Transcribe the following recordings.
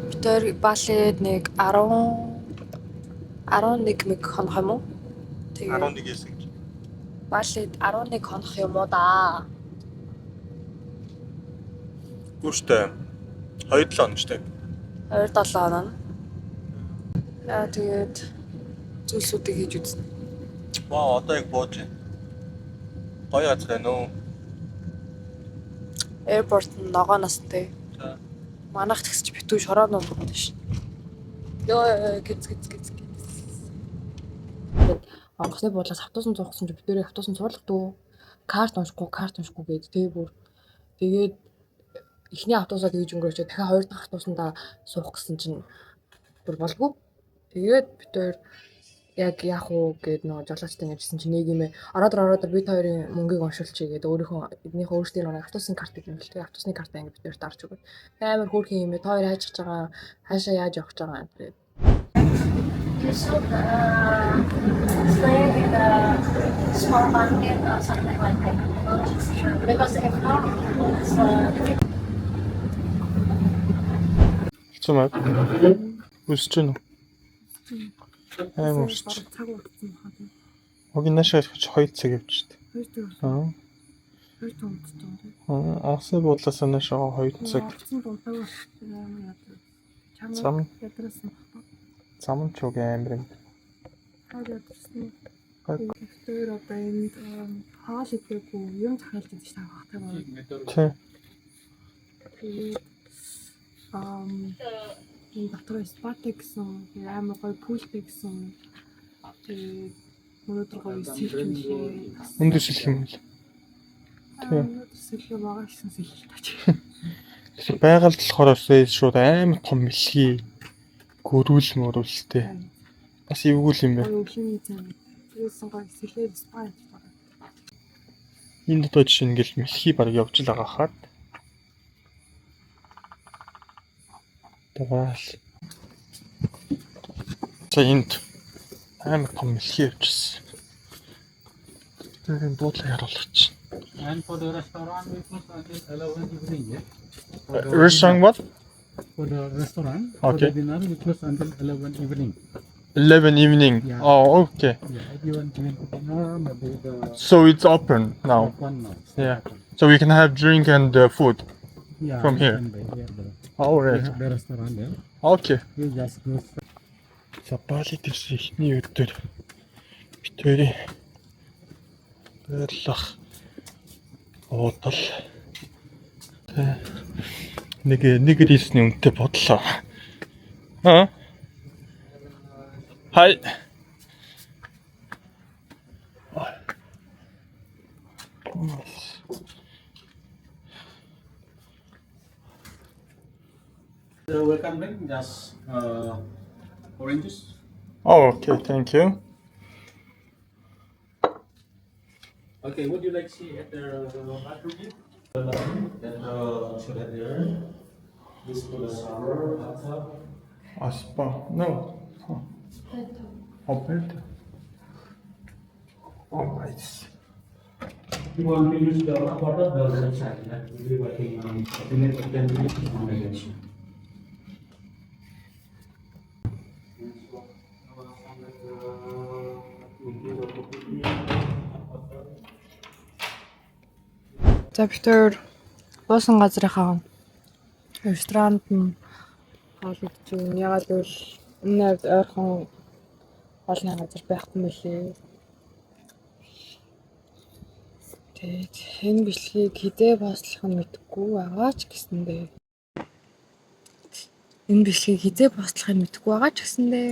Бид хоёр Балид нэг 10 11 мэг хонох юм уу? Тэгээд 11-ээс гэж. Балид 11 хонох юм уу да? Гүү штэ. 2 7 хоног штэ. 2 7 хоног. Яа, тэгээд зүйлсүүдийг хийж үзнэ. Вау, одоо яг бууж байна. Гоё газар байна уу? Airport нь ногоо настай. За. Манайх тэгсч битүү шороо нуугаад шин. Йоо, гиз гиз гиз гиз. Онгоцны буудлаас автобусан суух гэсэн чи бид нэрээ автобусан суулгадаг. Карт уншихгүй, карт уншихгүй гээд тэгээ бүр тэгээд эхний автобусаа тэгж өнгөрөөчөө дахиад хоёр дахь автобусандаа суух гэсэн чинь бүр болгүй. Тэгээд бид хоёр яг яах уу гээд нөгөө жолоочтой ингэжсэн чинь нэг юм ороод ороод бид хоёрын мөнгийг уншуулчих гээд өөрийнхөө эднийхээ өөрсдийн нэг автобусын картыг юм л тэгээ автобусны картаа ингэ бид хоёрт дарж өгөөд амар хөөрхөн юм та хоёр хайж байгаа, хаашаа яаж явах гэж байгаа юм тэгээд. You should stay in the small market or something like that. Because if not, it's difficult. Хэцүү маа. Өсөж гэнэ үү? Амар өсөж. Цаг удсан баха тийм. Уг наашаа ирэх чи 2 цаг явж штэ. 2 цаг. Аа. 2 цаг удсан тийм. Аа, онгоцны буудлаас наашаа 2 цаг. Удсан дунтаг амар яадаг. Зам Ядрасан баха. зам ч уг амар юм. Хаар ядарсан. Гайгүй. Тэр одоо энд хоол идээгүй юм захиалж идэж тавих хахтай байна. Тий. Тэгээд энэ дотор спатай гэсэн амар гоё пүүлтэй гэсэн тэгээд өнөөдөр гоё сэлж мэлээ. Өндөр сэлэх юм бол. Тий. Өнөөдөр сэлгээ байгаа гэсэн сэлэл тач. Тэр байгальд болохоор шууд амар том мэлхий гөрүүл мөрүүлтэй. Бас эвгүй л юм байна. Гоё өглөөний цай. Тэрээс гоё сэлээд спа хийж байгаа. Энд одоо жишээ нь ингээл мэлхий баг явж л байгаа хаад. Таваал. За, энд амар том мэлхий явжсэн. Тэр энэ буудлаа харуулгач. And for the restaurant, we close until 11 evening. Yeah. For the Restaurant what? For the restaurant, for Okay. the dinner, we close until 11 evening. 11 evening. Yeah. Oh, okay. Yeah, if you want to drink dinner, maybe the So it's open now. open now. Yeah. So we can have drink and food. Yeah, From you here. can buy here, All we right. have the restaurant there. Okay. You just go За, Бали дэрсэн эхний өдөр бид хоёрын байрлах уудал тэ нэг нэг рейсний үнэтэй бодлоо. Аа. Хай. The welcome drink, just orange juice. Oh, okay, thank you. Okay, would you like to see at the bathroom here? Then should have there. This for the shower, hot tub. А, spa. No. Oh, better. Oh, nice. You want to use the hot water, the left side. Yeah, we'll be working on 30 minutes or 10 minutes on the direction. За, бид хоёр буусан газрынхаа ресторанд нь хоол идэж байна. Ягаад гэвэл энэ хавьд ойрхон хоолны газар байхгүй мөлий. Тэгээд энэ бичлэгийг хэзээ постлох нь мэдэхгүй байгаа ч гэсэндээ. Энэ бичлэгийг хэзээ постлохыг мэдэхгүй байгаа ч гэсэндээ.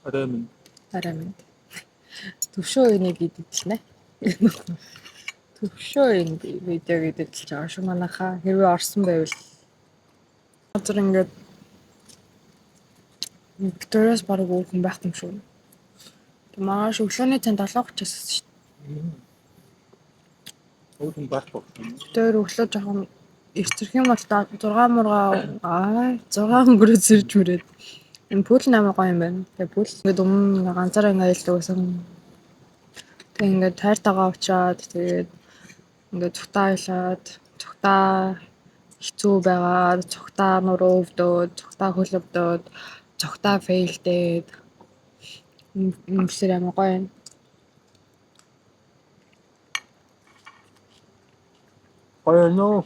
Арай минь. Арай минь. Төвшөө энийг идэлнэ. Төвшөө энэ видеог идэлж байгаа шүү манайхаа. Хэрвээ орсон байвал газар ингээд Викториас бараг өөр хүн байхгүй юм шүү. Тэг маргааш өглөөний цай 7:30-аас гэсэн шүү. Өөр хүн байхгүй. Тэр өглөө жоохон эрчрэх юм бол 6 мургаа аа 6 өнгөрөө сэрж мөрөөд энэ pool нь амар гоё юм байна. Тэгээ pool ингээд өмнө ганцаараа ингээд аялдаг байсан. Тэг ингээд тойртойгоо уучраад, тэгээд ингээд цугтаа аялаад, цугтаа хэцүү байгаад, цугтаа нуруу өвдөөд, цугтаа хөл өвдөөд, цугтаа fail дээд юмсэр амар гоё юм. Гоё нөө.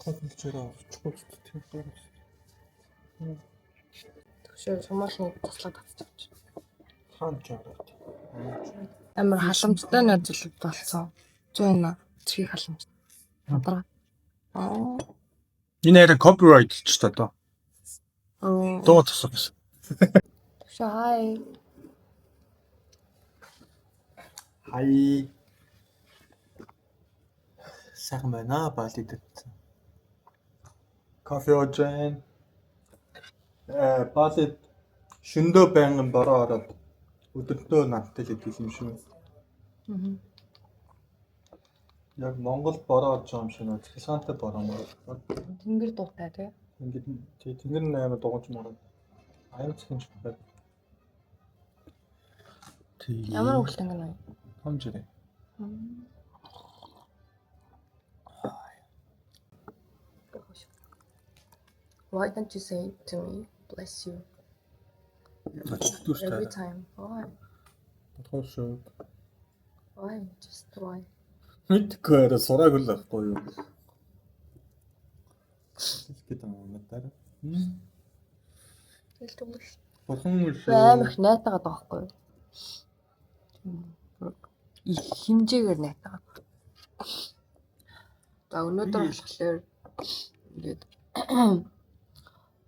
Код чирээ очихгүй тийм гоё. Тэгшээ шумаалны таслаг татчих. Хаан чараад. Амар халамжтай найзлаг болсон. 100%. Цэргийг халамж. Надраа. Аа. Энэ харин copyright ч та доо. Аа. Дуу тусах гэсэн. Тэгшээ хай. Хай. Сайхан байна Балид. Кофе ууж байна. Балид шөндөө байнгын бороо ороод өдөртөө надтай л идэх юм шүү. Аа. Яг Монгол бороо орж байгаа юм шиг нөө цахилгаантай бороо мороо. Тэнгэр дуутай тий. Ингээд тий тэнгэр нь амар дугуйж мороо. Аян цахимж байна. Тий. Ямар хөлт ингэ нэ? Том жирээ. Why don't you say to me, bless you every time? Why? Бодгоо шүү. Why? Just why? Мэдгүй арай сураагүй л байхгүй юу. Хэлэх гээд байгаа юм надаар. Тэгэл тэгвэл Бурхан би амар их найтагаад байгаа байхгүй юу? Тийм. Их хэмжээгээр найтагаад. За өнөөдөр болохоор ингээд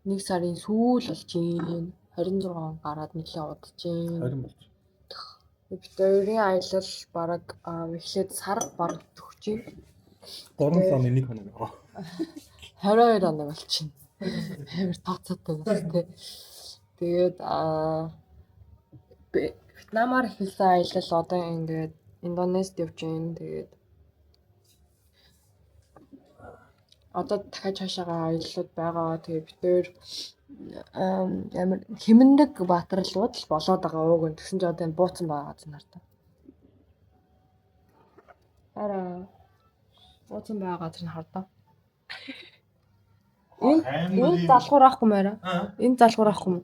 нэг сарын сүүл болж байна. 26 гараад нэлээд удаж байна. 20 болж. Бид хоёрын аялал бараг эхлээд сар бараг төгсөж байна. 3 7 1 хоног байгаа. 22 хоног болчихно. Амар тооцоотой байна тий. Тэгээд Вьетнамаар эхэлсэн аялал одоо ингээд Индонезид явж байна. Тэгээд одоо дахиад цаашаагаа аяллууд байгаа. Тэгээд бид хоёр амар хэмнэг баатарлууд л болоод байгаа ууг нь. Тэгсэн чинь одоо энэ бууцсан байгаа газар нартаа. Араа бууцсан байгаа газар нь хардаа. Энэ залгуур авахгүй маараа. Энэ залгуур авахгүй юм.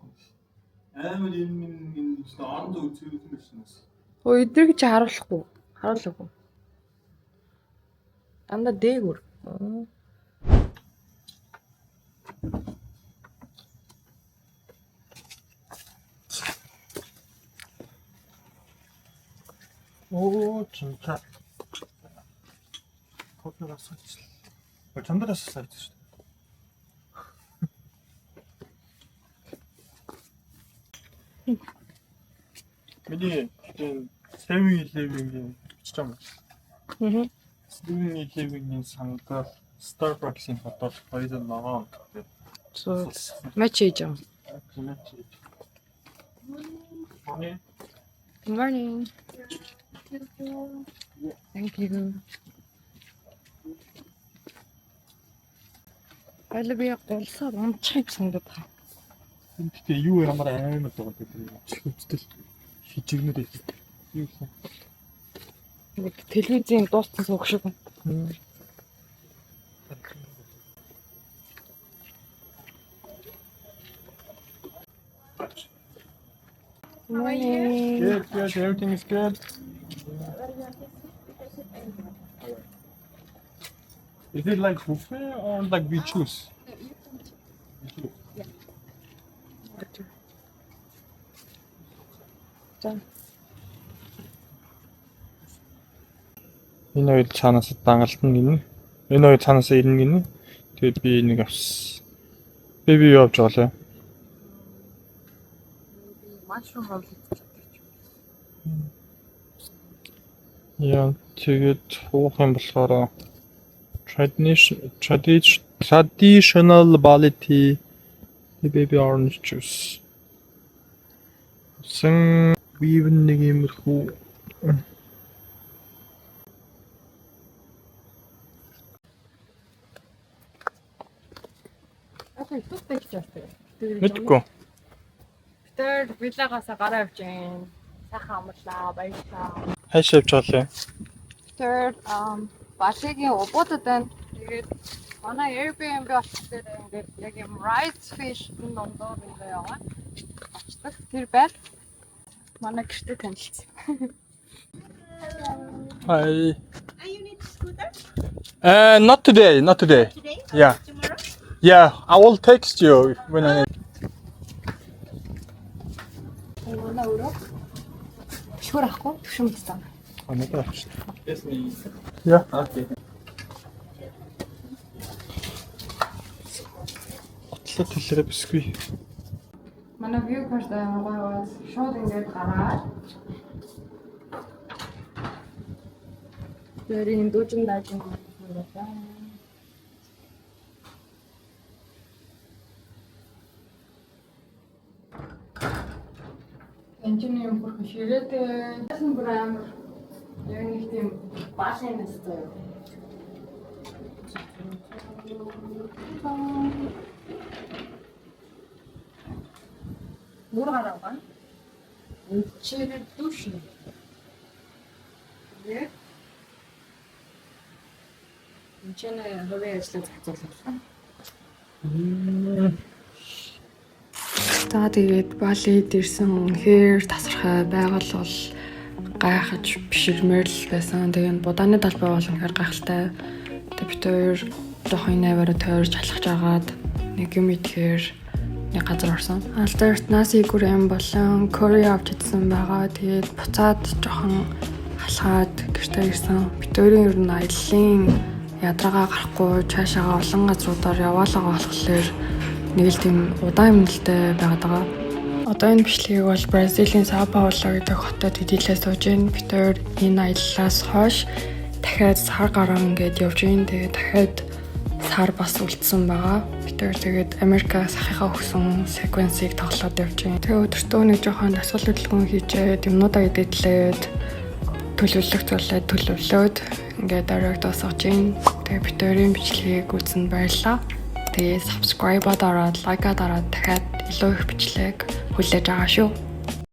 Амар юм юм орон зүй үзүүлсэн байсан бас. Өө эдрийг чи харуулахгүй. Харуулаагүй. Дандаа дээгүр. Оо 진짜. 거기가 사실. 전달했어 사이트. Миний энэ 7-Eleven-ийн бичиж байгаа юм. Аа. 7-Eleven-ийн сандал Starbucks-ийн хотод хоёр ногоон гэдэг. So матч хийж байгаа. Манай Good morning. Thank you. Баялаа би гулсаад унтчих юм санагдаад байгаа. Гэтэ юу ямар амар дуу гэдэг юм. Чихвчтэл хижигнэр байдаг. Юу юм. Нэг телевизийн дуустсан суух шиг. Morning. Good, good. Everything is good. Is it like buffet or like we choose? We choose. За. Энэ хоёр цаанаас дангалтна гинэ. Энэ хоёр цаанаас ирнэ гинэ. Тэгээд би нэг авсан. Би юу авч байгаа лээ? Mushroom roll хийж. Яа, тэгээд уух юм болохоор traditional Bali tea, baby orange juice. Сэн weave нэг иймэрхүү. Одоо YouTube гэж байна. Мэдгүй. Тэр виллагаас гараа явж байна. Сайхан амарлаа, баярлалаа. Хаашаа явж байгаа лээ? Тэр Балигийн Убудад байна. Тэгээд манай Airbnb болохоор ингээд яг юм rice fish дундуур ингээд яваа. Очдог. Тэр байр манай гэртээ танилцсан. Hi. You need scooter Not today, not today. today? Yeah. Tomorrow? Yeah, I will text you when I need. Манай өрөө түшгөр авахгүй төвшин мэдсэн. А надад авчих. Yes, me. Yeah. Okay. Отлоо төлөрөө бисгүй. Манай view карт амар гоё байгаад шууд ингээд гараад Тэр энэ дүүжин даажин байна. Энд чинь юм хөрхөн ширээтэй. Тэсэн бүр амар яг нэг тийм баалын нэс заяа. Нүр гараа байгаа. Энд душ нэ. Тэгээд энэ чинь хувийн ажлыг зохицуулсан. За, тэгээд Балид ирсэн, үнэхээр тасархай, байгаль бол гайхаж биширмээр л байсан. Тэгээд будааны талбай бол үнэхээр гайхалтай. Тэгээд бид хоёр жоохон энэ аваараа тойрж алхаж агаад нэг юм идэхээр нэг газар орсон. Алдарт nasi goreng болон curry авч идсэн байгаа. Тэгээд буцаад жоохон алхаад гэртээ ирсэн. Бид хоёрын ер нь аяллаа ядраагаа гарахгүй цаашаага олон газруудаар яваалаа болохоор нэг л тийм удаан юмнэлтэй байгаад байгаа. Одоо энэ бичлэгийг бол Бразилийн Сао Пауло гэдэг хотод хэдийлээ сууж байна. Бид хоёр энэ аяллаас хойш дахиад сар гарan ингээд явж байна. Тэгээд дахиад сар бас үлдсэн байгаа. Бид хоёр тэгээд Америкаас ахыхаа өгсөн sequence ийг тоглоод явж байна. Тэгээ өдөртөө нэг жоохон дасгал хөдөлгөөн хийчээд, юмнуудаа идэлээд, төлөвлөх зүйлээ төлөвлөөд ингээд оройг дуусгаж байна. Тэгээ бид хоёрын бичлэгийг үзсэнд баярлалаа. Тэгээ subscribe дараад, like дараад дахиад илүү их бичлэг хүлээж байгаа шүү.